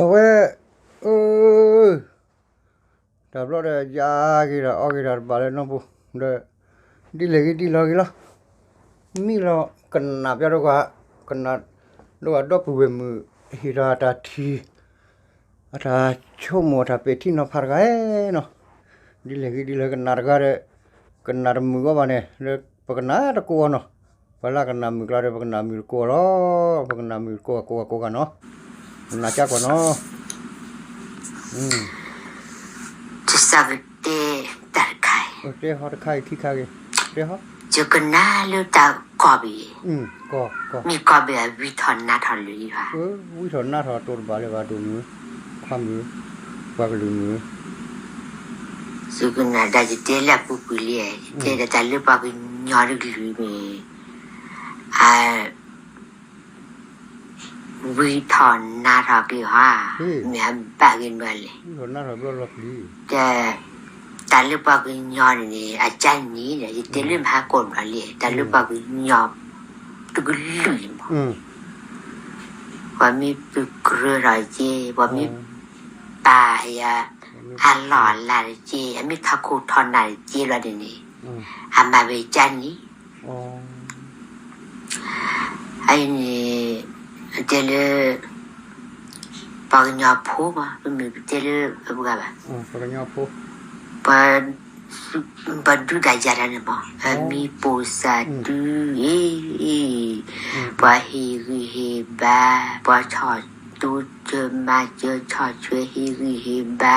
အဝဲ, အၢ, တၢ်ဘျီဒီး ယါက့ၤဒီး အီက့ၤဒီးတဘၣ်လၢနီၢ်ပူၤ, ဒီး ဒ်လဲၣ်ဂ့ၤဒ်လဲၣ်ဂ့ၤလီၤ, မံလီၤကနၣ်ပျီဒီး, ကနၣ်ဒီး ဒီပုၢ်ဝဲၢ်မုၣ် ဟ့ၣ်ဒီးတၢ်ထံၣ် အတၢ်ဆိကမိၣ် အတၢ်ပဲာ်ထံနီၤဖးတဂၤနီၤ, ဒ်လဲၣ်ဂ့ၤဒ်လဲၣ် ကနၣ်တဂၤဒီး ကနၣ်တမုာ်အီၤဘၣ်န့ၣ် ဒီးပကနၣ်တကိးအီၤနီၤ, ပှၤလၢကနၣ်မုာ်ကျါဒီး ပကနၣ်မုာ်တကိးအီၤလီၤ, ပကနၣ်မုာ်တကိးအီၤကိးဂၤကိးဂၤနီၤ, ပနၢ်ကၠါကွၢ်နီၤ, တစၢ်ကတဲတၢ်တခါအံၤ, တဲဟီတခါအံၤခံခါဂ့ၤ, တဲဟီ, ယကနၣ်လၢတၢ်ကီၢ်ဘ့ၣ်, မ့ၢ်ကီၢ်ဘ့ၣ်အဝံထီၣ်နါထီၣ်လၢယွၤ, ဝံထီၣ်နါထီၣ်တိၢ်တဘၣ်လၢၤဘၣ် ဒိၣ်မုၣ်, ခွါမုၣ်, ပှၤကလုာ်မုၣ်, ယကနၣ်ဒၣ်ယတဲလၢအပူၤကွံာ်လံ, ယတဲဒီးတၢ်လၢပှၤကညီတကလုာ်မ့ၢ် အ ဝံထီၣ်နါထီၣ်က့ၤဟီ, မ့ၢ်အဘၣ်က့ၤဘၣ်လဲၣ်, ဒီး တၢ်လၢပှၤကညီန့ၣ်န့ၣ် အကၢ်နံၤဒီး ယတဲလၢမဟါကိၢ်ဘျီလံ, တၢ်လၢပှၤကညီ တကလုာ်န့ၣ်မး, ပှၤမ့ၢ်ပကြၢးထီၣ်က့ၤ, ပှၤမ့ၢ်ပာ်ယၤ အလီၢ်အလၤတက့ၢ်, အမ့ၢ်ထီၣ်ခိၣ်ထီၣ်နၢ်တက့ၢ်လီၤန့ၣ်န့ၣ်, အမၤဝဲကၢ်နံၤ, အအံၤန့ၣ် အတဲလၢ ပှၤကညီဖိမး, ပမ့ၢ်ပတဲလၢအပှၤဘၣ်, ပှၤ ပှၤဒုးတၢ်ယၤတၢ်န့ၣ်မး, အမံၤပိာ်စၢ်တုၤအံၤ, ပှၤဟ့ၣ်ဂံၢ်ဟ့ၣ်ဘါ, ပှၤဆီၣ်တိစၢၤမၤစၢၤ ဆီၣ်ထွဲဟ့ၣ်ဂံၢ်ဟ့ၣ်ဘါ,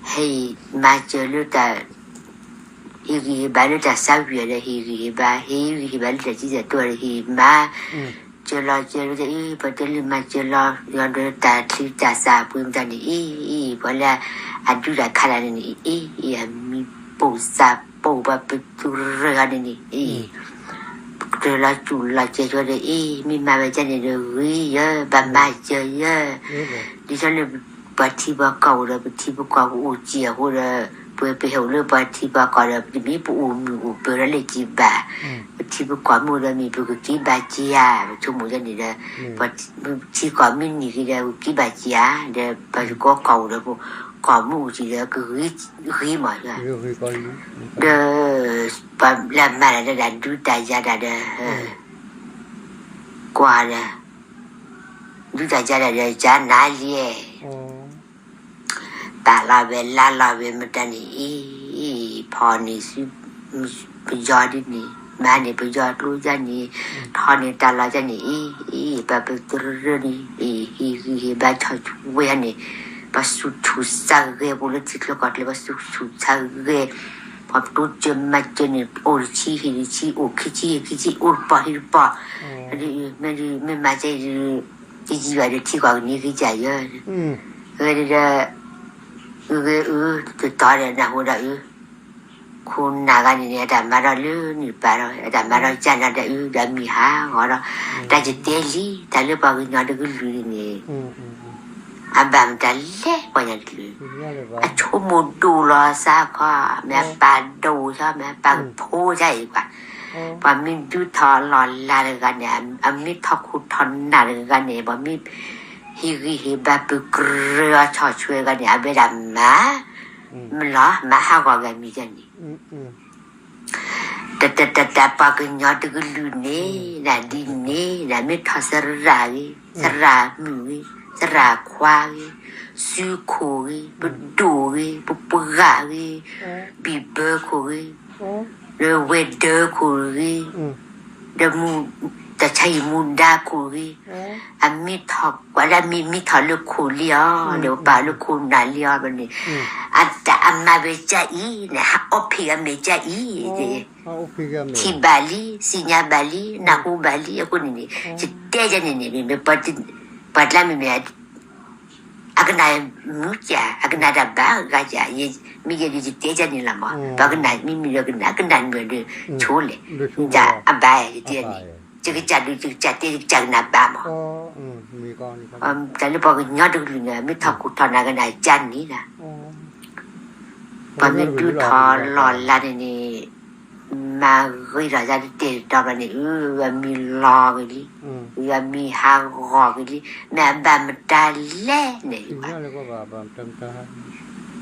ဟ့ၣ်မၤစၢၤလၢတၢ် ဟ့ၣ်ဂံၢ်ဟ့ၣ်ဘါလၢတၢ်ဆါဝံၤဒီး ဟ့ၣ်ဂံၢ်ဟ့ၣ်ဘါ, ဟ့ၣ်ဂံၢ်ဟ့ၣ်ဘါလၢတၢ်စံၣ်တၢ်ကတိၤဒီး ဟ့ၣ်မၤစၢၤလီၤစၢၤလၢတၢ်အံၤ, ပှၤတဲလၢမၤစၢၤလီၤ ယွၤဒီးတၢ်ချံတၢ်သၣ်အပှ့ၤမတၤန့ၣ်အံၤ, ပှၤလၢအဒုးတၢ်ခးတၢ်န့ၣ်န့ၣ်အံၤ, အမံၤပိာ်စၢ်ပိာ် ပှၤပတုၤရၢဂၤန့ၣ်န့ၣ်အံၤ, ပကတၢၢ်လီၤစူၣ်လီၤစဲးဆိဒီးအံၤ, မ့ၢ်မၤဝဲဒ်န့ၣ်ဒီးဂ့ၤယၢၤ, ဘၣ်မၤစၢၤယၢၤ, ဒ်သိးလၢ ပှၤထံပှၤကီၢ်အိၣ်ဒီး ပထံပကီၢ်ကအိၣ်စ့ၢ်အဃိဒီး ပဝဲပဟဲအိၣ်လၢပှၤထံပှၤကီၢ်ဒီး ပတမ့ၢ်ပအိၣ်မုာ်အိၣ်ပၢၤဒီးလၢက့ၤဘၣ်, ပထံပကီၢ်မ့ၢ်အိၣ်ဒီးမ့ၢ်ပကက့ၤဘၣ်က့ၤဧါ, ပဆိကမိၣ်ဒ်န့ၣ်ဒီး ပထံကီၢ်မ့ၢ်နံၤက့ၤဒီး ပက့ၤဘၣ်က့ၤဧါ, ဒီးပှၤကီၢ်ကီၢ်အိၣ်ဒီး ကီၢ်မ့ၢ်အိၣ်စ့ၢ်ဒီး ကဂ့ၤမး, ဒီး ပှၤလၢမၤတၢ်ဒီးဒုးတၢ်ယၤတၢ်ဒီး ကွၢ်ဒီး ဒုးတၢ်ယၤတၢ်ဒီး ကနၤလံ, ပာ်လီၤဝဲလါလီၤဝဲမတၤန့ၣ်အံၤ, ဖီၣ်န့ၢ်စု ပယီၤဒ်န့ၣ်, မၤန့ၢ်ပယီၤကျိယၤန့ၣ်, ထီန့ၢ်တၢ်လီၢ်ယၤန့ၣ်အံၤ, ပှၤပတုၤရၢန့ၣ်အံၤ, ဟ့ၣ်ဂံၢ်ဟ့ၣ်ဘါဆီၣ်ထွဲယၤန့ၣ်, ပှၤဆူၣ်ဆူၣ်ဆါဂဲၤပူၤလၢထံချၢကီၢ်ချၢ, ပှၤဆူၣ်ဆူၣ်ဆါဂဲၤ, ပှၤပတိစၢၤမၤစၢၤန့ၣ် အိၣ်တဆံဟ့ၣ်တဆံ, အိၣ်ခံဆံဟ့ၣ်ခံဆံ, အိၣ်တပီၢ်ဟံၣ်တပီၢ်, မ့ၢ်မၤစၢၤ တယံာ်ဘၣ်ဒီးထံကီၢ်ကန့ၢ်က့ၤကယၤယဲ, ဂဲၤဒီး ဂဲၤအု တတီၤဒီးနၢ်ဟူဒီးအု, ခိၣ်နၢ်ဂၤန့ၣ်န့ၣ် အတၢ်မၤဒီးလၢနံၣ်ပာ်ဒီး အတၢ်မၤဒီးကနၤဒီးအု ဒီးမံၤဟးဂီၤဒီး, တၢ်ယတဲလံ တၢ်လၢပှၤကညီတကလုာ်န့ၣ်န့ၣ် အဘၣ်မတၤလဲၣ်ပှၤကညီတကလုာ်, အဆိကမိၣ်ဒိၣ်လီၤစၢ်ခီ, မ့ၢ်အပာ်ဒိၣ်ဆၢ မ့ၢ်အပာ်ကဖိဆၢအံၤပှၤ, ပှၤမ့ၢ်ဒုးထီၣ်လီၢ်လၤတဂၤန့ၣ်, အမ့ၢ်ထီၣ်ခိၣ်ထီၣ်နၢ်တဂၤန့ၣ်, ပှၤမ့ၢ်ဟ့ၣ်ဂံၢ်ဟ့ၣ်ဘါပူၤကြၢးအီၤဆီၣ်ထွဲတဂၤန့ၣ်, အဝဲဒၣ်မၤ မ့ၢ်လီၤ မၤဟးဂီၤဂၤမံၤယဲန့ၣ် တတတတၢ်ပှၤကညီတကလုာ်န့ၣ် ဒ်န့ၣ် ဒ်မ့ၢ်ထီၣ်သရၣ်ဂ့ၤ, သရၣ်မုၣ်ဂ့ၤ, သရၣ်ခွါဂ့ၤ, စုခိၣ်ဂ့ၤ, ပဒိၣ်ဂ့ၤ, ပပှၢ်ဂ့ၤ, ဘံၣ်ဘၢခိၣ်ဂ့ၤ, ဒီးဝဲၤဒၢခိၣ်ဂ့ၤ, ဒီးမူ တၢ်ဆါဟံၣ်မူဒါခိၣ်ဂ့ၤ, အမ့ၢ်ထီၣ်ကွၢ်လၢအမ့ၢ်မ့ၢ်ထီၣ်လၢခိၣ်လံအီၤ, ဒီးပာ်လၢခိၣ်နၢ်လံအီၤဘၣ်န့ၣ်, အတၢ်အမၤဝဲကအံၤန့ၣ် ဟးအီၣ်ဖံးအမဲာ်ကအံၤ, ထံၣ်ဘၣ်လံ, သ့ၣ်ညါဘၣ်လံ, နၢ်ဟူဘၣ်လံ, အဃိန့ၣ်န့ၣ် ယတဲယဲန့ၣ်န့ၣ် မ့ၢ်ပှၤတၢ်မ့ၢ်မ့ၢ် အကနၣ်မုာ်ကၢ်, အကနၣ်တၢ်ဘၣ်ဂၤကၢ်, မ့ၢ်ယဲဒ်ယတဲကၢ်န့ၣ်လီၤမး, ပှၤကနၣ်မ့မ့ၢ်ဒီးကနၣ် ကနၣ်မ့ၢ်ဒီး ဆိလဲၣ်, ယအဘၣ်ယတဲန့ၣ်, ယကစၢ်ဒုး ယကစၢ်တဲ ယကစၢ်ကနၣ်ဘၣ်မး, တၢ်လၢပှၤကညီတကလုာ်န့ၣ် မ့ၢ်ထီၣ်ခိၣ်ထီၣ်နၢ်ကနၣ်ကၢ်န့ၣ်လီၤ, ပှၤမ့ၢ်ဒုးထီၣ်လီၢ်လၤန့ၣ်န့ၣ်, မၤဂ့ၤထီၣ်ယၤတတဲာ်တတီၤဘျီန့ၣ် အမံၤလီၤက့ၤလံ, အမံၤဟးဂီၤက့ၤလံ, မ့ၢ်အဘၣ်မတၤလဲၣ်န့ၣ်, ယ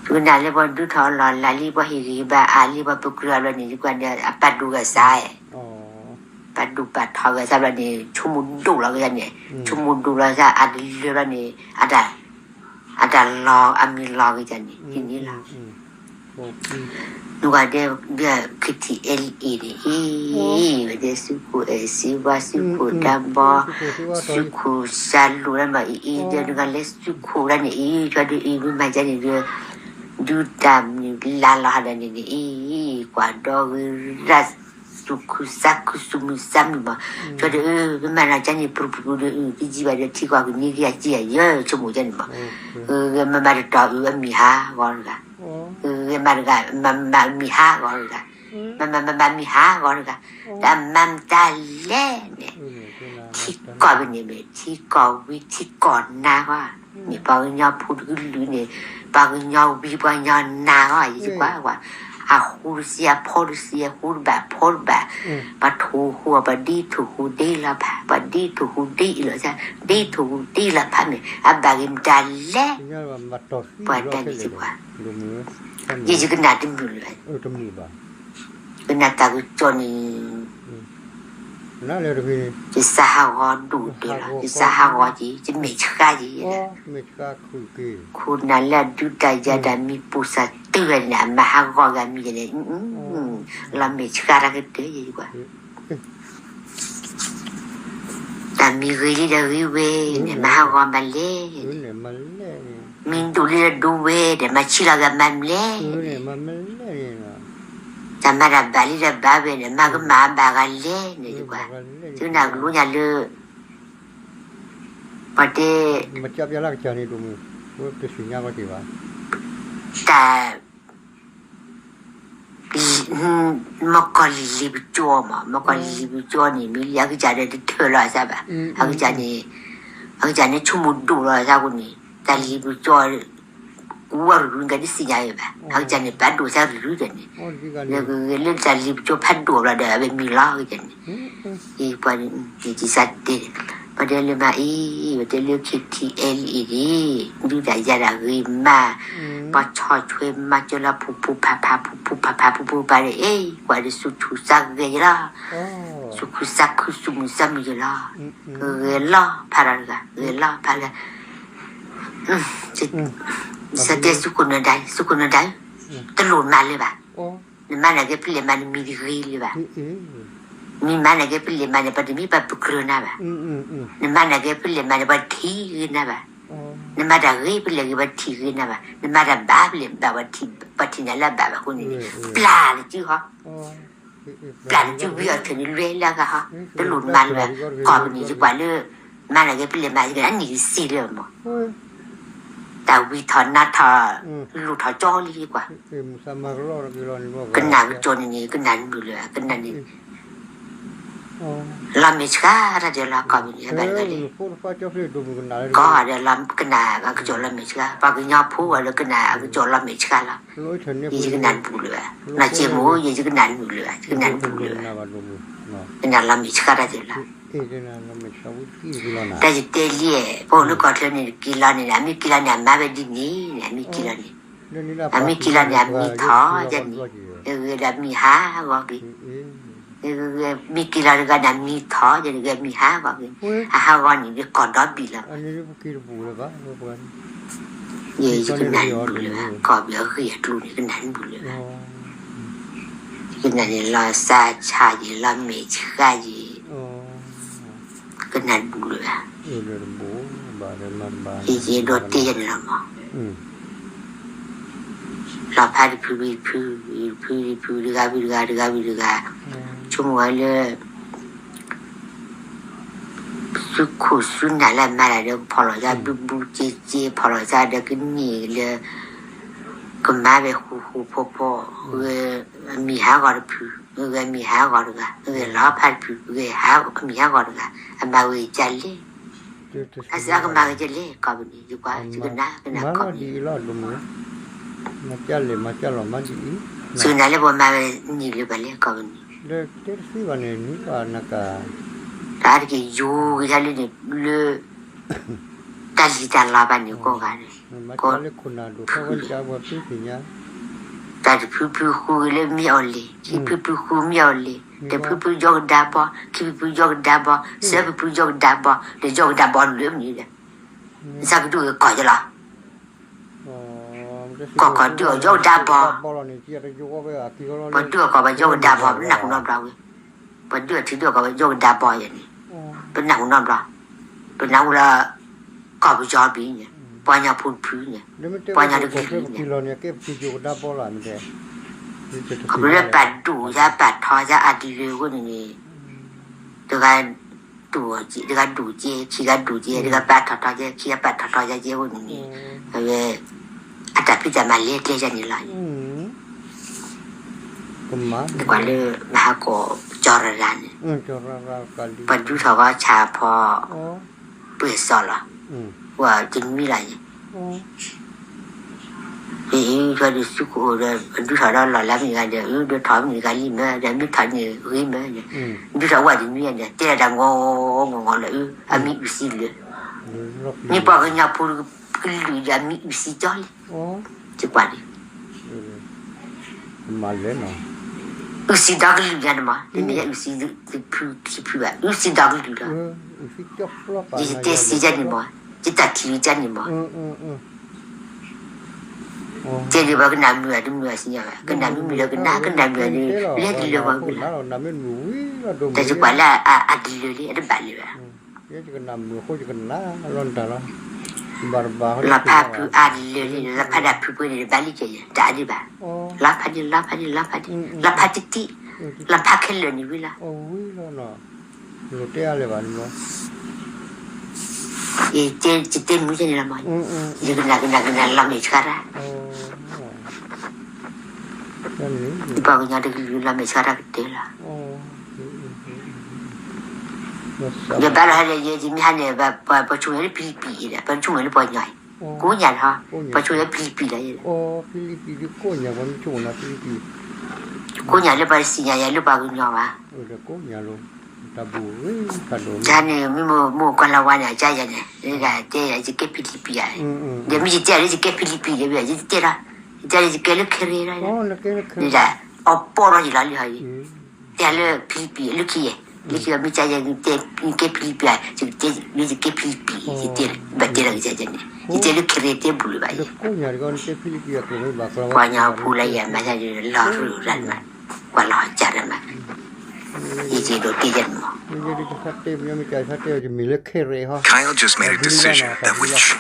ကနၣ်လၢပှၤဒုးထီၣ်လီၤလးလံ ပှၤဟ့ၣ်ဂံၢ်ဘါအါလံ ပှၤပကြၢးအဘျီန့ၣ် ယကွၢ်ဒီးအပာ်ဒိၣ်ဂၤစါ, ပာ်ဒိၣ်ပာ်ထီဂၤစါဘျီန့ၣ် ဆိကမိၣ်ဒိၣ်လီၤက့ၤန့ၣ်, ဆိကမိၣ်ဒိၣ်လီၤစါ အတလၢာ်ဘျီန့ၣ် အတၢ်လီၤ အမံၤလီၤက့ၤန့ၣ် ဟံးန့ၢ်လီၤ. နကွၢ်ဒဲ ခ့ထံအဲလ်အံၤန့ၣ်အံၤ, ဝဲဒၣ်စုခိၣ်အဲၣ်စ့ဝါ စုခိၣ်တၢ်ဘီ စုခိၣ်စၢ်လိၣ်လၢမၤအံၤအံၤ ဒီးနကွၢ်လၢစုခိၣ်ဒၣ်န့ၣ်အံၤ ကၠီဒီးအံၤမ့ၢ်မၤကဲန့ၣ်ဒီး ဒုးတၢ်မုၢ်လါလီၤဟးဒီးန့ၣ်န့ၣ်အံၤ ကွၢ်ဒီဂ့ၤရၣ် သူၣ်ခုသးခု သူၣ်မုာ်သးမုာ်မး, ကၠီဒီးအံၤ မ့ၢ်မၤနီၤကဲန့ၣ် ပရူၤပရူၤဒီးအံၤ ကယံာ်ဘၣ်ဒီးထံကီၢ်ကန့ၢ်ကယၤကယၤယဲ ဆိကမိၣ်ကဲန့ၣ်မး, ဂဲၤမၤမၤတတီၤအံၤ အမံၤဟးဂီၤတဂၤ ဂဲၤမၤတဂၤ မၤမၤမံၤဟးဂီၤတဂၤ, မၤမၤမၤမံၤဟးဂီၤတဂၤ, တၢ်မၤမတၤလဲၣ်န့ၣ်, ထံကီၢ်ဖဲန့ၣ်မ့ၢ် ထံကီၢ်ဝံထံကီၢ်နါဂီၢ်, မ့ၢ်ပှၤကညီဖိတကလုာ်န့ၣ်, ပှၤကညီဝံပှၤကညီနါဂီၢ် ယကွၢ်ကွၢ်, အဃူတစံး အဖိတစံး အဃူတဘၣ်ဖိတဘၣ်, ပှၤထိၣ်ဟူး ပှၤဒ့ထိၣ်ဟူးဒ့လီၤဖး ပှၤဒ့ထိၣ်ဟူးဒ့လီၤဖး ဒ့ထိၣ်ဟူးဒ့လီၤဖးန့ၣ် အဘၣ်ဂ့ၤမတၤလဲၣ်, ပှၤတၢ်န့ၣ်ယကွၢ် ယဲယကနၣ်တမုာ်လၢၤဘၣ်, ကနၣ်တၢ်ကစီၣ်န့ၣ်, ယစးဟးဂီၤဒိၣ်ဒိၣ်လီၤ, ယစးဟးဂီၤက့ၤ ယမဲာ်ဆှးက့ၤ, ခိၣ်နၢ်လၢအဒုးတၢ်ယၤတၢ်မံၤပိၢ်စၢ်တုၤဝဲန့ၣ် အမၤဟးဂီၤဂၤမံၤန့ၣ်, လီၤမဲာ်ဆှးတၢ်ကတၢၢ်ယဲယကွၢ် တၢ်မံၤဂ့ၤလံဒီးဂ့ၤဝဲန့ၣ် မၤဟးဂီၤမးလဲၣ်, မံၤဒိၣ်လံဒီးဒိၣ်ဝဲဒီး မၤဆံးလီၤဂာ်မးမလဲၣ်, တၢ်မၤတၢ်ဘၣ်လံဒီးဘၣ်ဝဲန့ၣ် မၤကမၣ်ဘၣ်ဂၤလဲၣ်န့ၣ်ယကွၢ်, သုကနၣ်ကလိညါလၢ ပှၤတဲ တၢ် မီၢ်ကီၢ်လံၤလံၤပကၠီမး, မီၢ်ကီၢ်လံၤလံၤပကၠီန့ၣ် မ့ၢ်လံအကစၢ်ဒီးတထၢၣ်လီၤအသးဘၣ်, အကစၢ်န့ၣ်, အကစၢ်န့ၣ်ဆိကမိၣ်ဒိၣ်လီၤအသးအဃိန့ၣ် တၢ်လံၤပကၠီ ဝဲရူၤကဒုးသ့ၣ်ညါဝဲဘၣ်, အကစၢ်န့ၣ် ပာ်ဒိၣ်သးရူၤကန့ၣ်, လၢကဂဲၤလၢတၢ်လံၤပကၠီဖးဒိၣ်ဘျီဒီး အဝဲမံၤလီၤကန့ၣ် ပှၤန့ၣ် ယစးတဲ ပှၤတဲလၢမၤအံၤ ပှၤတဲလၢ ခ့ထံအဲလ်အံၤန့ၣ် ဒုးတၢ်ယၤတၢ်ဂ့ၤမး, ပှၤဆီၣ်ထွဲမၤစၢၤလၢဖူဖူဖးဖး ဖူဖူဖးဖး ဖူဖူဖးဒီး အ့ၣ် ပှၤဒီးသူၣ်ဆူၣ်သးဂဲၤယလီၤ, သူၣ်ခုသးခု သူၣ်မုာ်သးမုာ်ယလီၤ, ဂဲၤလီၤဖးဒီးတဂၤ ဂဲၤလီၤဖးလၢ စတဲ သုးခိၣ်နၢၤဒါ သုးခိၣ်နၢၤဒါဧၢ, တလိၣ်မၤလၢၤဘၣ်, နမၤန့ၢ်က့ၤဖဲလဲၣ်မးန့ၣ် မံၤတဂ့ၤလၢၤဘၣ်, မ့ၢ်မၤန့ၢ်က့ၤဖဲလဲၣ်မးန့ၣ် ပှၤတမ့ၢ်ပှၤပကြၢးနၤဘၣ်, နမၤန့ၢ်က့ၤဖဲလဲၣ်မးန့ၣ် ပှၤထံၣ်ဂ့ၤနၤဘၣ်, နမၤတၢ်ဂ့ၤဖဲလဲၣ်ဂ့ၤ ပှၤထံၣ်ဂ့ၤနၤဘၣ်, နမၤတၢ်ဘၣ်ဖဲလဲၣ်ဘၣ် ပှၤထံၣ်နၤလၢအဘၣ်ဘၣ်အဃိန့ၣ် ပျၢ်နစုဟီ ပျၢ်နစုဝံအီၤထုးန့ၣ်လွဲလၢအဂၤဟီ, တလိၣ်မၤလၢၤဘၣ်, ကီၢ်ပနံၣ်ယကွၢ်လၢ မၤန့ၢ်က့ၤဖဲလဲၣ်မး ယကနၣ်နံၣ်စ့လၢမး, တၢ်ဝံထီၣ်နါထီၣ် လိၣ်ထီၣ်ကၠီလံယကွၢ်, ကနၣ်ကစီၣ်န့ၣ်န့ၣ် ကနၣ်နမုာ်လၢၤဘၣ် ကနၣ်န့ၣ် လီၤမဲာ်ဆှးတၢ်ဒီးလီၤ ကီၢ်ပနံၣ်ဘၣ်တဂၤလံ, ကီၢ်ဒီးလီၤကနၣ်အကစီၣ်လီၤမဲာ်ဆှး ပှၤကညီဖိအီၤလၢကနၣ်အကစီၣ်လီၤမဲာ်ဆှးလီၤ, ယယကနၣ်နမုာ်လၢၤဘၣ်, နီၢ်စဲးမိၢ် ယယကနၣ်နမုာ်လၢၤဘၣ် ယကနၣ်နမုာ်လၢၤဘၣ်, ကနၣ်လီၤမဲာ်ဆှးတၢ်ဒီးလီၤ တၢ်ယတဲလံ, ပအိၣ်လၢကီၢ်ချၢန့ၣ် က့ၤလီၤန့ၣ် အမ့ၢ်က့ၤလီၤန့ၣ် အမါဝဲဒ်န့ၣ်န့ၣ် အမ့ၢ်က့ၤလီၤန့ၣ်, အမ့ၢ်က့ၤလီၤန့ၣ် အမံၤထီၣ်ယဲန့ၣ်, ဂ့ၤဒီးမံၤဟးဂီၤက့ၤ, မ့ၢ်က့ၤလီၤတဂၤန့ၣ် အမံၤထီၣ်ယဲန့ၣ် ဂ့ၤမံၤဟးဂီၤက့ၤ, အဟးဂီၤန့ၣ် ကီၢ်ဒီဘ့ၣ်လီၤ ယကနၣ်နဘူးလၢၤဘၣ်, ကီၢ်ပယီၤဂ့ၢ်အကျိၤန့ၣ် ကနၣ်နဘူးလၢၤဘၣ်, ယကနၣ်န့ၣ် လီၤစၢ်ဆါယံၤ လီၤမဲာ်ဆှးယံၤ, ကနၣ်နဘူးလၢၤဘၣ်, ယယဲဒိးတဲယဲန့ၣ်လီၤမး, လီၤဖးတဖုတဖု, တဖုတဖု, တဂၤဝံၤတဂၤ, တဂၤဝံၤတဂၤ, ဆိကမိၣ်ဝဲလၢ သုးခိၣ်သုးနၢ်လၢအမၤတၢ်ဒီး ဖီၣ်လီၤသးဘူးဘူးက့က့ ဖီၣ်လီၤသးဒီးကန့ၢ်လၢ ကမၤဝဲဃူဃူဖိးဖိး, ဂဲၤမံၤဟးဂီၤတဖု, ဂဲၤမံၤဟးဂီၤတဂၤ, ဂဲၤလီၤဖးတဖု, ဂဲၤဟးမံၤဟးဂီၤတဂၤ, အမၤဝဲကလဲၣ်, အစးကမၤဝဲကလဲၣ် ကီၢ်ပနံၣ် ယကွၢ် ယကနၣ် ကနၣ်ကီၢ်ပနံၣ် သုးနၢ်လၢပှၤမၤဝဲန့ၣ်လၢၤဘၣ်လဲၣ် ကီၢ်ပနံၣ် လၢတဲတသ့ဘၣ်န့ၣ် နွံပှၤနက တၢ်တက့ၢ်ယိၤက့ၤဒၣ်လၢန့ၣ် လၢ တၢ်လံၤတၢ်လီဘၣ်န့ၣ်ကိးဂၤန့ၣ် တၢ်တဖုဖုဃုက့ၤလၢမ့ၢ်အီၤလံၤ ခံဖုဖုဃုမ့ၢ်အီၤလံၤ တဖုဖုယီၢ်ကဒါဘီ ခံဖုဖုယီၢ်ကဒါဘီ သၢဖုဖုယီၢ်ကဒါဘီ ဒီးယီၢ်ကဒါဘီလၢမနုၤဒီး စၢ်ကဒုးကီၢ်ယလီၤ ကီၢ်ကီၢ်ဒုးအီၤယီၢ်ကဒါဘီ ပှၤဒုးအီၤကီၢ်ဘၣ်ယီၢ်ကဒါဘီ ပနၢ်ဟူနီတဘျီဝဲ ပှၤဒုးအီၤထံဒုးအီၤကီၢ်ဘၣ်ယီၢ်ကဒါဘီယဲန့ၣ် ပနၢ်ဟူနီတဘျီ ပနၢ်ဟူလၢ ကီၢ်ပယီၤဘံန့ၣ် ပှၤကညီဖိတဖုန့ၣ် ပှၤကညီတကလုာ်န့ၣ် ခီဖျိလၢပာ်ဒိၣ်ယၤပာ်ထီယၤအဒံးလၢအဂီၢ်န့ၣ်န့ၣ် တဂၤ ဒိၣ်က့ တဂၤဒိၣ်က့ ခံဂၤဒိၣ်က့ တဂၤပာ်ထီၣ်ထီက့ ခံဂၤပာ်ထီၣ်ထီယၤက့အဂီၢ်န့ၣ်န့ၣ် အဝဲ အတၢ်ဖံးတၢ်မၤလဲၤကျဲယၤန့ၣ်လီၤ ကွၢ်လၢ မဟါကီၢ် ကၠီရၤရၤန့ၣ် ပှၤဒုးထီၣ်ဝဲဆၣ်ဖီ ပှဲၤစီၤလီၤ ဝဲတနွံလီၤန့ၣ် အံၤ ဒုးဆူၣ်ကအိၣ်ဒီး ဒုးထီၣ်ဒီးလီၢ်လၢမ့ၢ်ဂၤဒီး အဒုးထီၣ်မ့ၢ်ဂၤလံမ့ၢ်ဒီး မ့ၢ်ထီၣ်န့ၣ်ဂ့ၤမ့ၢ်ဒီး ဒုးထီၣ်ဝဲတနွံဒီး တဲဒၣ်တၢ်ငီၤငီၤလၢ အမံၤအုၣ်သံလၢ မ့ၢ်ပှၤကညီဖိကလုာ်ဒီး အမံၤအုၣ်သံကၠီလံ ကကွၢ်လံ အုၣ်သံဒီကလုာ်ညါန့ၣ်မး တမ့ၢ်အုၣ်သံတဖုခံဖုဘၣ် အုၣ်သံဒီကလုာ်လီၤ ယတဲသံကၢန့ၣ်မး ယတၢ်ထံၣ်ကၢန့ၣ်မး တဲဒ်ပှၤကနၣ်မုာ်အတမုာ်အစံၣ်ညီၣ်ဘၣ် ကနၣ်မုာ်မုာ်ဒီးကနၣ် ကနၣ်မုာ်ဒီး လဲၤတလၢပှၤဝံၤလီၤ တၢ်ယကွၢ်လၢအတလၢာ်လံ အတဘၣ်လၢာ်ဘၣ် လီၤဖးဖုအါတလၢာ်လံ လီၤဖးဒၣ်ဖုပှ့ၤန့ၣ် တဘၣ်လံကဲယဲ တအါဒံးဘၣ် လီၤဖးဒံး လီၤဖးဒံး လီၤဖးဒံး လီၤဖးတံၢ်တံၢ် လီၤဖးခဲလၢာ်န့ၣ်ဝံၤလီၤ ယတဲမုာ်န့ၣ်လီၤမး ယကနၣ်ကနၣ်ကနၣ်လီၤမဲာ်ဆှးတၢ် ပှၤကညီတကလုာ်လီၤမဲာ်ဆှးတၢ်ကတၢၢ်လီၤ ယဘၣ်လီၤဟဲဒီး ယမ့ၢ်ဟဲန့ၣ် ပှၤဆိမိၣ်လၢဖံလံးပံးအံၤဒီး ပှၤဆိမိၣ်လၢပှၤကညီအံၤ ကိးညါလီၤ ပှၤဆိမိၣ်လၢဖံလံးပံးလီၤ ကိးညါလၢပှၤစံၣ်ညီၣ်ယၤ လၢပှၤကညီဘၣ် ယၤန့ၣ် မ့ၢ်မိၢ်ကွၢ်လီၤဝါန့ၣ် အကါယၤန့ၣ် တဲယၤ ယကဲဖံလံးပံးဧါ ဒီးမ့ၢ်ယတဲလၢယကဲဖံလံးပံးဒီး ယတတဲလီၤ ယတဲလၢယကဲလၢခဲရ့လီၤ အီၤပီၢ်ထီၣ်ယလီၤလံဟီအံၤ တဲလၢဖံလံးပံးလၢခံယဲၢ် လၢခံမ့ၢ်ကါယၤ ယကဲဖံလံးပံးဧါ ယတဲလၢယကဲဖံလံးပံး ယတဲလၢ ဘၣ်တဲလီၤကစၢ်ယၤန့ၣ် ယတဲလၢခဲရ့တဲဘူးလၢၤဘၣ်ယဲၢ် ပှၤကညီဖိလၢယၤမၤယၤလီၤရူၢ်ရၢ်မး ကွၢ်လီၤကၢ်ရၢမး ယက့ၤဒိးက့ၤယဲၢ်န့ၣ်မး Kyle just made a decision that would